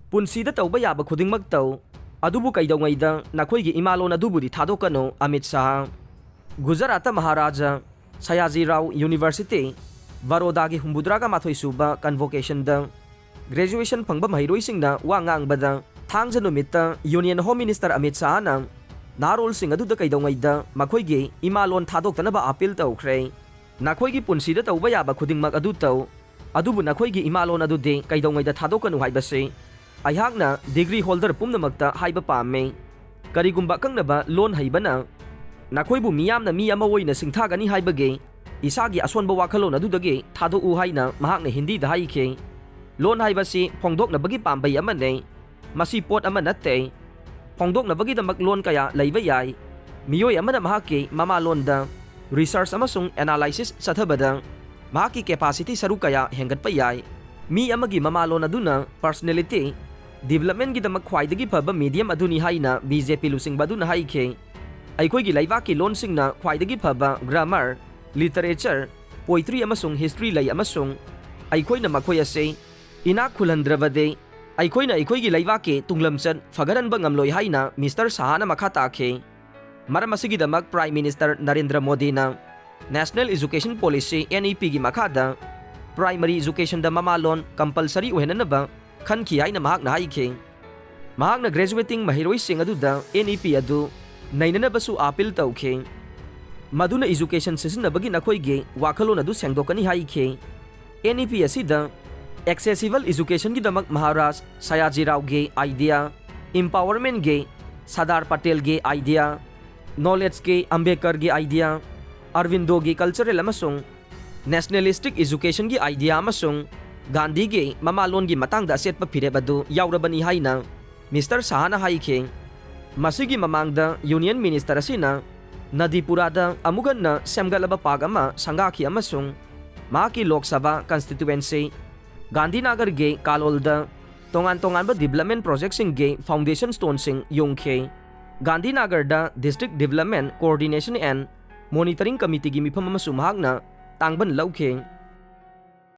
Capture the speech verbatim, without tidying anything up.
ꯄꯨꯟꯁꯤꯗ ꯇꯧꯕ ꯌꯥꯕ ꯈꯨꯗꯤꯡꯃꯛ ꯇꯧ, ꯑꯗꯨꯕꯨ ꯀꯩꯗꯧꯉꯩꯗ ꯅꯈꯣꯏꯒꯤ ꯏꯃꯥꯂꯣꯟ ꯑꯗꯨꯕꯨꯗꯤ ꯊꯥꯗꯣꯛꯀꯅꯨ, ꯑꯃꯤꯠ ꯁꯥꯍ꯫ ꯒꯨꯖꯔꯥꯠꯇ ꯃꯍꯥꯔꯥꯖꯥ ꯁꯌꯥꯖꯤꯔꯥꯎ ꯌꯨꯅꯤꯚꯔꯁꯤꯇꯤ, ꯕꯔꯣꯗꯥꯒꯤ ꯍꯨꯝꯐꯨꯇꯔꯥꯒ ꯃꯥꯊꯣꯏ ꯁꯨꯕ ꯀꯟꯚꯣꯀꯦꯁꯟꯗ graduation ꯐꯪꯕ ꯃꯍꯩꯔꯣꯏꯁꯤꯡꯅ ꯋꯥ ꯉꯥꯡꯕꯗ, ꯊꯥꯡꯖ ꯅꯨꯃꯤꯠꯇ Union Home Minister ꯑꯃꯤꯠ ꯁꯥꯍꯅ ꯅꯍꯥꯔꯣꯜꯁꯤꯡ ꯑꯗꯨꯗ ꯀꯩꯗꯧꯉꯩꯗ ꯃꯈꯣꯏꯒꯤ ꯏꯃꯥꯂꯣꯟ ꯊꯥꯗꯣꯛꯇꯅꯕ ꯑꯥꯄꯤꯜ ꯇꯧꯈ꯭ꯔꯦ꯫ ꯅꯈꯣꯏꯒꯤ ꯄꯨꯟꯁꯤꯗ ꯇꯧꯕ ꯌꯥꯕ ꯈꯨꯗꯤꯡꯃꯛ ꯑꯗꯨ ꯇꯧ, ꯑꯗꯨꯕꯨ ꯅꯈꯣꯏꯒꯤ ꯏꯃꯥꯂꯣꯟ ꯑꯗꯨꯗꯤ ꯀꯩꯗꯧꯉꯩꯗ ꯊꯥꯗꯣꯛꯀꯅꯨ ꯍꯥꯏꯕꯁꯤ ꯑꯩꯍꯥꯛꯅ degree holder ꯄꯨꯝꯅꯃꯛꯇ ꯍꯥꯏꯕ ꯄꯥꯝꯃꯤ꯫ ꯀꯔꯤꯒꯨꯝꯕ ꯑꯀꯛꯅꯕ ꯂꯣꯟ ꯍꯩꯕꯅ ꯅꯈꯣꯏꯕꯨ ꯃꯤꯌꯥꯝꯅ ꯃꯤ ꯑꯃ ꯑꯣꯏꯅ ꯁꯤꯡꯊꯥꯒꯅꯤ ꯍꯥꯏꯕꯒꯤ ꯏꯁꯥꯒꯤ ꯑꯁꯣꯟꯕ ꯋꯥꯈꯜꯂꯣꯟ ꯑꯗꯨꯗꯒꯤ ꯊꯥꯗꯣꯛꯎ ꯍꯥꯏꯅ ꯃꯍꯥꯛꯅ ꯍꯤꯟꯗꯤꯗ ꯍꯥꯏꯈꯤ꯫ ꯂꯣꯟ ꯍꯥꯏꯕꯁꯤ ꯐꯣꯡꯗꯣꯛꯅꯕꯒꯤ ꯄꯥꯝꯕꯩ ꯑꯃꯅꯤ꯫ ꯃꯁꯤ ꯄꯣꯠ ꯑꯃ ꯅꯠꯇꯦ꯫ ꯐꯣꯡꯗꯣꯛꯅꯕꯒꯤꯗꯃꯛ ꯂꯣꯟ ꯀꯌꯥ ꯂꯩꯕ ꯌꯥꯏ꯫ ꯃꯤꯑꯣꯏ ꯑꯃꯅ ꯃꯍꯥꯛꯀꯤ ꯃꯃꯥꯂꯣꯟꯗ research ꯑꯃꯁꯨꯡ analysis ꯆꯠꯊꯕꯗ ꯃꯍꯥꯛꯀꯤ capacity ꯁꯔꯨꯛ ꯀꯌꯥ ꯍꯦꯟꯒꯠꯄ ꯌꯥꯏ꯫ ꯃꯤ ꯑꯃꯒꯤ ꯃꯃꯥꯂꯣꯟ ꯑꯗꯨꯅ personality developmentꯒꯤꯗꯃꯛ ꯈ꯭ꯋꯥꯏꯗꯒꯤ ꯐꯕ medium ꯑꯗꯨꯅꯤ ꯍꯥꯏꯅ BJP ꯂꯨꯆꯤꯡꯕ ꯑꯗꯨꯅ ꯍꯥꯏꯈꯤ꯫ ꯑꯩꯈꯣꯏꯒꯤ ꯂꯩꯕꯥꯛꯀꯤ ꯂꯣꯟꯁꯤꯡꯅ ꯈ꯭ꯋꯥꯏꯗꯒꯤ ꯐꯕ grammar, literature, poetry ꯑꯃꯁꯨꯡ history ꯂꯩ, ꯑꯃꯁꯨꯡ ꯑꯩꯈꯣꯏꯅ ꯃꯈꯣꯏ ꯑꯁꯤ ꯏꯅꯥꯛ ꯈꯨꯜꯍꯟꯗ꯭ꯔꯕꯗꯤ ꯑꯩꯈꯣꯏꯅ ꯑꯩꯈꯣꯏꯒꯤ ꯂꯩꯕꯥꯛꯀꯤ ꯇꯨꯡꯂꯝꯆꯠ ꯐꯒꯠꯍꯟꯕ ꯉꯝꯂꯣꯏ ꯍꯥꯏꯅ Mister ꯁꯍꯥꯅ ꯃꯈꯥ ꯇꯥꯈꯤ꯫ ꯃꯔꯝ ꯑꯁꯤꯒꯤꯗꯃꯛ Prime Minister ꯅꯔꯦꯟꯗ꯭ꯔ ꯃꯣꯗꯤꯅ National Education Policy, NEPꯒꯤ ꯃꯈꯥꯗ primary educationꯗ ꯃꯃꯥꯂꯣꯟ compulsory ꯑꯣꯏꯍꯟꯅꯅꯕ ꯈꯟꯈꯤ ꯍꯥꯏꯅ ꯃꯍꯥꯛꯅ ꯍꯥꯏꯈꯤ꯫ ꯃꯍꯥꯛꯅ graduating ꯃꯍꯩꯔꯣꯏꯁꯤꯡ ꯑꯗꯨꯗ NEP ꯑꯗꯨ ꯅꯩꯅꯅꯕꯁꯨ ꯑꯥꯄꯤꯜ ꯇꯧꯈꯤ, ꯃꯗꯨꯅ education ꯁꯤꯖꯤꯟꯅꯕꯒꯤ ꯅꯈꯣꯏꯒꯤ ꯋꯥꯈꯜꯂꯣꯟ ꯑꯗꯨ ꯁꯦꯡꯗꯣꯛꯀꯅꯤ ꯍꯥꯏꯈꯤ꯫ NEP ꯑꯁꯤꯗ accessible educationꯒꯤꯗꯃꯛ Maharaj ꯁꯌꯥꯖꯤꯔꯥꯎꯒꯤ idea, empowermentꯒꯤ Sardar ꯄꯇꯦꯜꯒꯤ idea, knowledgeꯀꯤ ꯑꯝꯕꯦꯗꯀꯔꯒꯤ idea, ꯑꯔꯕꯤꯟꯗꯣꯒꯤ cultural ꯑꯃꯁꯨꯡ nationalistic educationꯒꯤ idea ꯑꯃꯁꯨꯡ ꯒꯥꯟꯙꯤꯒꯤ ꯃꯃꯥꯂꯣꯟꯒꯤ ꯃꯇꯥꯡꯗ ꯑꯆꯦꯠꯄ ꯐꯤꯔꯦꯞ ꯑꯗꯨ ꯌꯥꯎꯔꯕꯅꯤ ꯍꯥꯏꯅ Mister ꯁꯍꯥꯅ ꯍꯥꯏꯈꯤ꯫ ꯃꯁꯤꯒꯤ ꯃꯃꯥꯡꯗ Union Minister ꯑꯁꯤꯅ ꯅꯗꯤꯄꯨꯔꯥꯗ ꯑꯃꯨꯛ ꯍꯟꯅ ꯁꯦꯝꯒꯠꯂꯕ park ꯑꯃ ꯁꯪꯒꯥꯈꯤ ꯑꯃꯁꯨꯡ ꯃꯍꯥꯛꯀꯤ ꯂꯣꯛ ꯁꯚꯥ constituency ꯒꯥꯟꯙꯤꯅꯒꯔꯒꯤ ꯀꯥꯂꯣꯜꯗ ꯇꯣꯉꯥꯟ ꯇꯣꯉꯥꯟꯕ development projectꯁꯤꯡꯒꯤ foundation stoneꯁꯤꯡ ꯌꯨꯡꯈꯤ꯫ ꯒꯥꯟꯙꯤꯅꯒꯔꯗ District Development Coordination and Monitoring Committeeꯒꯤ ꯃꯤꯐꯝ ꯑꯃꯁꯨ ꯃꯍꯥꯛꯅ ꯇꯥꯡꯕꯟ ꯂꯧꯈꯤ꯫